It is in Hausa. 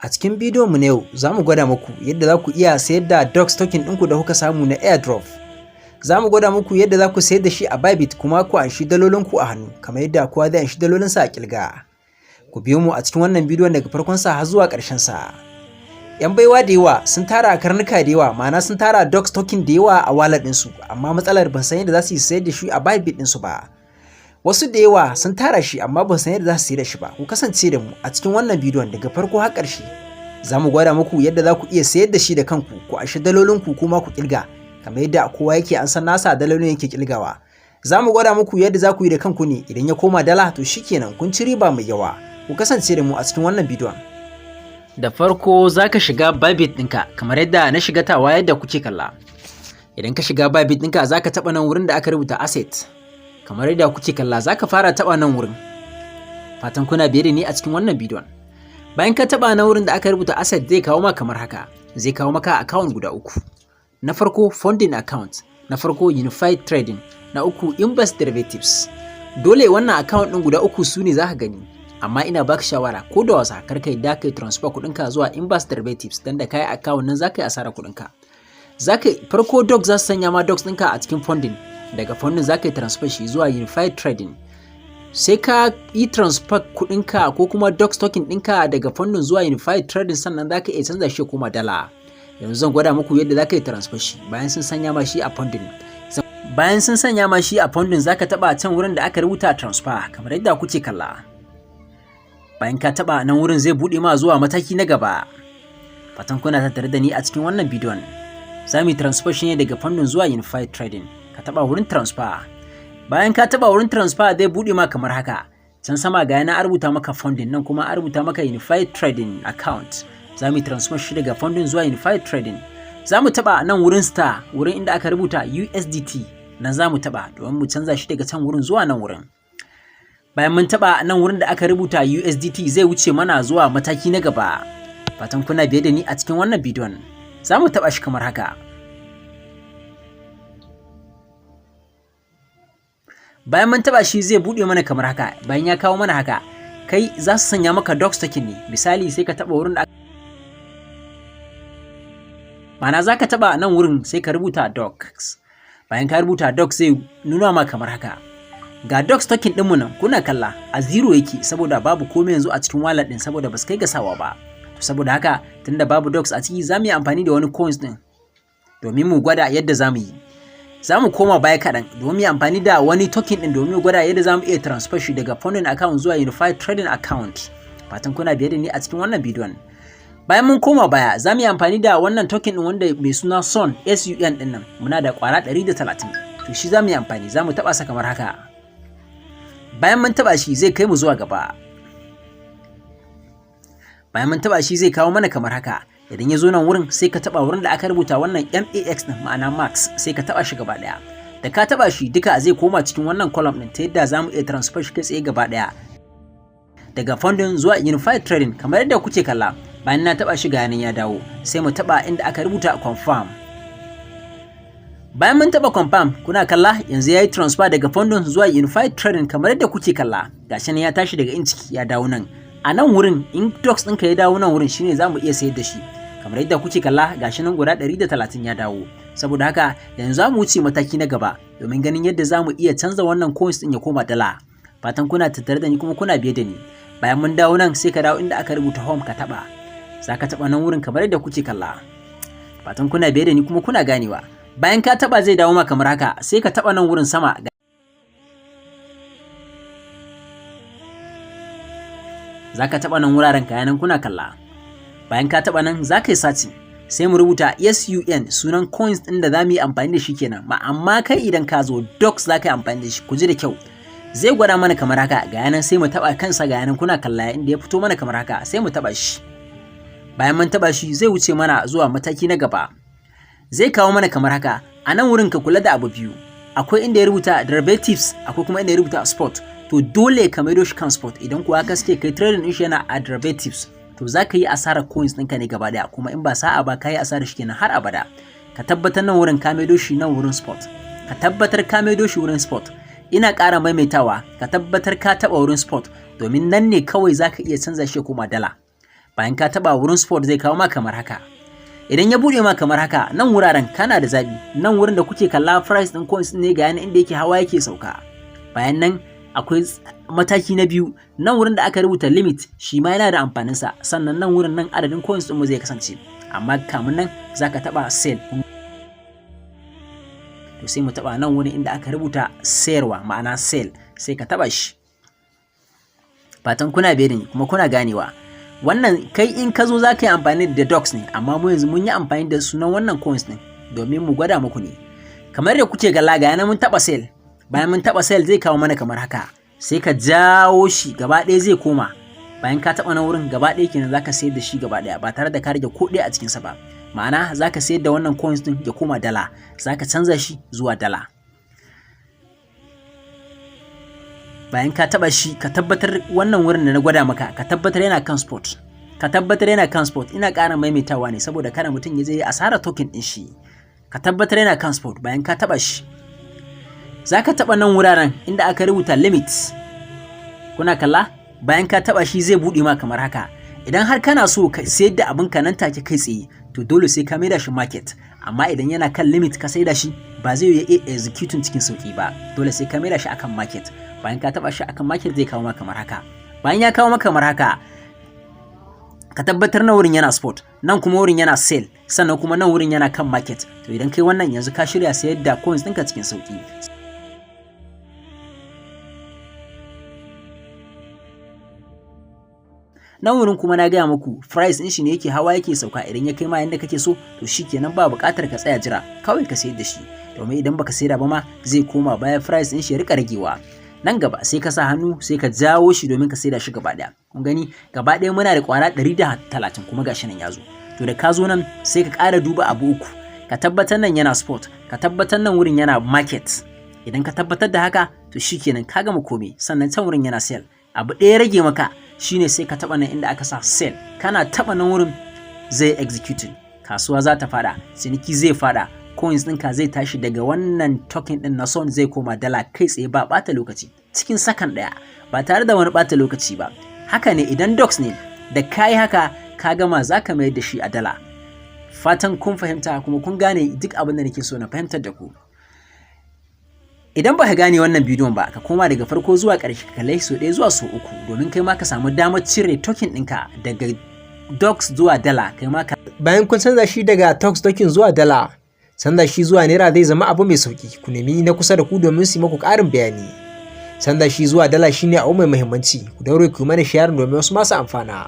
A cikin bidiyon mu na yau, za mu gwada muku yadda za ku iya sayar da Dogs token ɗinku da kuka samu na airdrop. Za mu gwada muku yadda za ku sayar da shi a Bybit kuma ku anshi dalolinku a hannu, kamar yadda kowa zai anshi dalolinsa a kilga. Ku biyo mu a cikin wannan bidiyon daga farkon sa har zuwa ƙarshen sa. 'Yan baiwa da yawa sun tara karnuka da yawa, ma'ana sun tara Dogs token da yawa a wallet ɗinsu, amma matsalar, ban san yadda za su yi sayar da shi a Bybit ɗinsu ba. Wasu da yawa sun tara shi, amma ba san yadda za su sayar da shi ba. Ku kasance da mu a cikin wannan bidiyon daga farko har ƙarshe. Za mu gwada muku yadda za ku iya sayar da shi da kanku, ku anshi dalolinku kuma ku kilga, kamar yadda kowa yake an san nasa dalolin yake kilgawa. Za mu gwada muku yadda za ku yi da kanku ne. Idan ya koma dala, to shikenan, kun ci riba mai yawa. Ku kasance da mu a cikin wannan bidiyon. Da farko za ka shiga Bybit ɗinka kamar yadda na shiga tawa, yadda kuke kalla. Idan ka shiga Bybit ɗinka, za ka taɓa nan wurin da aka rubuta asset. Kamar yadda kuke kalla, za ka fara taɓa nan wurin. Fatan kuna biye da ni a cikin wannan bidiyon. Bayan ka taɓa nan wurin da aka rubuta asset, zai kawo maka kamar haka. Zai kawo maka account guda uku. Na farko funding account, na farko unified trading, na uku inverse derivatives. Dole wannan account ɗin guda uku su ne za ka gani. Amma ina baka shawara, ko da wasa kar ka yadda kai transfer kuɗinka zuwa inverse derivatives, dan da kai account nan za ka yi asara kuɗinka. Za ka farko Dogs za su sanya ma Dogs ɗinka a cikin funding. Daga funding za ka yi transfer shi zuwa unified trading. Sai ka yi transfer kuɗinka ko kuma Dogs token ɗinka daga funding zuwa unified trading, sannan za ka iya canza shi koma dala. Yanzu zan gwada muku yadda za ka yi transfer shi bayan sun sanya ma shi a funding. Bayan sun sanya ma shi a funding, za ka taɓa can wurin da aka rubuta transfer, kamar yadda kuke kalla. Bayan ka taɓa nan wurin, zai buɗe ma zuwa mataki na gaba. Fatan kuna tattare da ni a cikin wannan bidiyon. Za mu yi transfer shi ne daga funding zuwa unified trading. Ka taɓa wurin transfer. Bayan ka taɓa wurin transfer, zai buɗe ma kamar haka. Can sama ga yana a rubuta maka funding, nan kuma a rubuta maka unified trading account. Za mu yi transfer shi daga funding zuwa unified trading. Za mu taɓa nan wurin star, wurin inda aka rubuta USDT, nan za mu taɓa domin mu canza shi daga can wurin zuwa nan wurin. Bayan mun taɓa nan wurin da aka rubuta USDT, zai wuce mana zuwa mataki na gaba. Fatan kuna biye da ni a cikin wannan bidiyon. Za mu taɓa shi kamar haka. Bayan mun taɓa shi, zai buɗe mana kamar haka. Bayan ya kawo mana haka, kai za su sanya maka Dogs token ne. Misali, sai ka taɓa wurin da, ma'ana za ka taɓa nan wurin, sai ka rubuta Dogs. Bayan ka rubuta Dogs, zai nuna ma kamar haka. Ga Dogs token ɗinmu nan kuna kalla, a zero yake saboda babu komai yanzu a cikin wallet ɗin, saboda ba su kai ga sawa ba. To, saboda haka, tunda babu Dogs a ciki, za mu yi amfani da wani coins ɗin domin mu gwada yadda za mu yi. Za mu koma baya kaɗan domin mu yi amfani da wani token ɗin, domin mu gwada yadda za mu iya transfer shi daga funding account zuwa unified trading account. Fatan kuna biye da ni a cikin wannan bidiyon. Bayan mun koma baya, za mu yi amfani da wannan token ɗin wanda mai suna SUN, SUN ɗin nan. Muna da ƙwara 130. To, shi za mu yi amfani, za mu taɓa sa kamar haka. Bayan mun taɓa shi, zai kai mu zuwa gaba. Bayan mun taɓa shi, zai kawo mana kamar haka. Idan ya zo nan wurin, sai ka taɓa wurin da aka rubuta wannan MAX ɗin, ma'ana max, sai ka taɓa shi gaba ɗaya. Da ka taɓa shi duka, zai koma cikin wannan column ɗin, ta yadda za mu iya transfer shi kai tsaye gaba ɗaya daga funding zuwa unified trading, kamar yadda kuke kalla. Bayan na taɓa shi, ga yanan ya dawo. Sai mu taɓa inda aka rubuta confirm. Bayan mun taɓa confirm, kuna kalla, yanzu ya yi transfer daga funding zuwa unified trading, kamar yadda kuke kalla. Gashi nan ya tashi daga in ciki ya dawo nan. A nan wurin, in Dogs ɗinka ya dawo nan wurin, shine za mu iya sayar da shi, kamar yadda kuke kalla. Gashi nan guda 130 ya dawo. Saboda haka, yanzu za mu wuce mataki na gaba domin ganin yadda za mu iya canza wannan coins ɗin ya koma dala. Fatan kuna tattare da ni kuma kuna biye da ni. Bayan mun dawo nan, sai ka dawo inda aka rubuta home, ka taɓa. Za ka taɓa nan wurin, kamar yadda kuke kalla. Fatan kuna biye da ni kuma kuna ganewa. Bayan ka taɓa, zai dawo ma kamar haka. Sai ka taɓa nan wurin sama. Za ka taɓa nan wuraren kayanan, kuna kalla. Bayan ka taɓa nan, za ka yi searching. Sai mu rubuta SUN, sunan coins ɗin da za mu yi amfani da shi kenan ma. Amma kai idan ka zo, Dogs za ka yi amfani da shi. Ku ji da kyau. Zai gwada mana kamar haka. Ga yanan, sai mu taɓa kansa. Ga yanan kuna kalla inda ya fito mana kamar haka. Sai mu taɓa shi. Bayan mun taɓa shi, zai wuce mana zuwa mataki na gaba. Zai kawo mana kamar haka. A nan wurin ka kula da abu biyu: akwai inda ya rubuta derivatives, akwai kuma inda ya rubuta spot. To, dole ka maido shi kan spot. Idan kuwa ka suke kai trading din shi yana a derivatives, to za ka yi asarar coins ɗinka ne gaba daya, kuma in ba sa'a ba, ka yi asarar shi kenan har abada. Ka tabbatar nan wurin ka maido shi nan wurin spot. Ka tabbatar ka maido shi wurin spot. Ina ƙara maimaitawa, ka tabbatar ka taɓa wurin spot, domin nan ne kawai za ka iya canza shi koma dala. Bayan ka taɓa wurin spot, zai kawo ma kamar haka. Idan ya buɗe ma kamar haka, nan wuraren kana da zaɓi. Nan wurin da kuke kalla, price ɗin coins ne, ga yana inda yake hawa yake sauka. Bayan nan akwai mataki na biyu, nan wurin da aka rubuta limit, shi ma yana da amfaninsa. Sannan nan wurin, nan adadin coins ɗin mu zai kasance. Amma kamun nan zaka taɓa sell. To, sai mu taɓa nan wurin inda aka rubuta sayarwa, ma'ana sell, sai ka taɓa shi. Fatan kuna biye da ni kuma kuna ganewa. Wannan kai in ka zo za ka yi amfani da Dogs ne, amma mu yanzu mun yi amfani da sunan wannan coins ɗin domin mu gwada muku ne. Kamar da kuke galla, ga yana mun taɓa sell. Bayan mun taɓa sell, zai kawo mana kamar haka. Sai ka jawo shi gaba ɗaya, zai koma. Bayan ka taɓa na wurin gaba ɗaya kenan, zaka sayar da shi gaba ɗaya ba tare da ka rage ko ɗaya a cikinsa ba. Ma'ana, zaka sayar da wannan coins ɗin ya koma dala, zaka canza shi zuwa dala. Bayan ka taɓa shi, ka tabbatar wannan wurin da na gwada maka, ka tabbatar yana kan spot. Ka tabbatar yana kan spot. Ina ƙara maimaitawa ne saboda kada mutum ya je asara token ɗin shi. Ka tabbatar yana kan spot. Bayan ka taɓa shi, za ka taɓa nan wuraren inda aka rubuta limit. Kuna kalla? Bayan ka taɓa shi, zai buɗe ma kamar haka. Idan har kana so ka sayar da abinka nan take kai tsaye, to dole sai ka maida shi market. Amma idan yana kan limit ka saida shi, ba zai iya executing cikin sauki ba. Dole sai ka maida shi akan market. Bayan ka taɓa shi akan market, zai kawo maka kamar haka. Bayan ya kawo maka kamar haka, ka tabbatar na wurin yana spot, nan kuma wurin yana sell, sannan kuma nan wurin yana kan market. To, idan kai wannan, yanzu ka shirya sayar da coins ɗinka cikin sauki. Nan wurin kuma na gaya muku, price ɗin shi ne yake hawa yake sauka. Idan ya kai ma yanda kake so, to shikenan, ba buƙatar ka tsaya jira, kawai ka sayar da shi, domin idan baka sayar ba ma, zai koma baya, price ɗin shi ya rika ragewa. Nan gaba sai ka sa hannu, sai ka jawo shi domin ka saida shi gaba ɗaya. Kun gani, gaba ɗaya muna da ƙwara 130, kuma gashi nan ya zo. To, da ka zo nan, sai ka ƙara duba abu uku. Ka tabbatar nan yana spot, ka tabbatar nan wurin yana market. Idan ka tabbatar da haka, to shikenan, ka gama komai. Sannan can wurin yana sell. Abu ɗaya rage maka, shine sai ka taɓa nan inda aka sa sell. Kana taɓa nan wurin, zai executing, kasuwa za ta fada, ciniki zai fada, coins ɗinka zai tashi daga wannan token ɗin na Son, zai koma dala kai tsaye ba ɓata lokaci, cikin sakan ɗaya, ba tare da wani ɓata lokaci ba. Haka ne idan Dogs ne, da kayi haka ka gama, za ka mayar da shi a dala. Fatan kun fahimta kuma kun gane duk abin da nake so na fahimtar da ku. Idan ba ka gane wannan bidiyon ba, ka koma daga farko zuwa ƙarshe, ka kalle sau ɗaya zuwa sau uku, domin kai ma ka samu damar cire token ɗinka daga Dogs zuwa dala, kai ma ka Bayan kun canza shi daga Dogs token zuwa dala, canza shi zuwa naira zai zama abu mai sauki. Ku nemi na kusa da ku domin su yi maku ƙarin bayani. Canza shi zuwa dala shine abu mai muhimmanci. Ku daure ku yi mana sharing domin wasu masu amfana.